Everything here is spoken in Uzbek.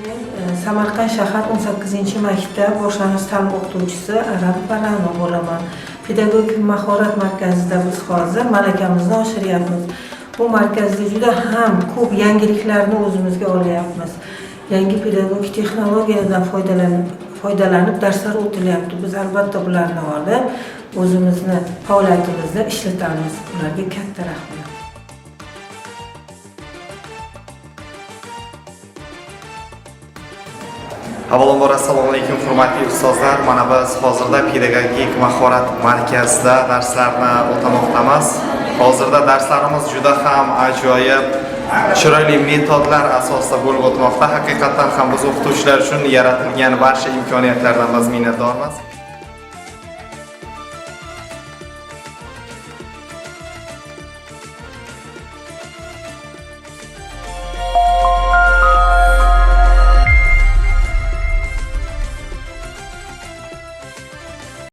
Men Samarqand shahar 18-maktab boshlang'ich ta'lim o'qituvchisi Arabova Ra'no bo'laman. Pedagogik mahorat markazida biz hozir malakamizni oshiryapmiz. Bu markazda juda ham ko'p yangiliklarni o'zimizga olyapmiz. Yangi pedagogik texnologiyalardan foydalanib darslar o'tilyapti. Biz albatta bularni olib, o'zimizni faoliyatimizda ishlatamiz. Ularga katta rahmat. Avvalambor assalomu alaykum, hurmatli ustozlar. Mana biz hozirda pedagogik mahorat markazida darslarni o'tamoqdamiz. Hozirda darslarimiz juda ham ajoyib, chiroyli metodlar asosida bo'lib o'tmoqda. Haqiqatan ham biz o'qituvchilar uchun yaratilgan barcha imkoniyatlardan biz minnatdormiz.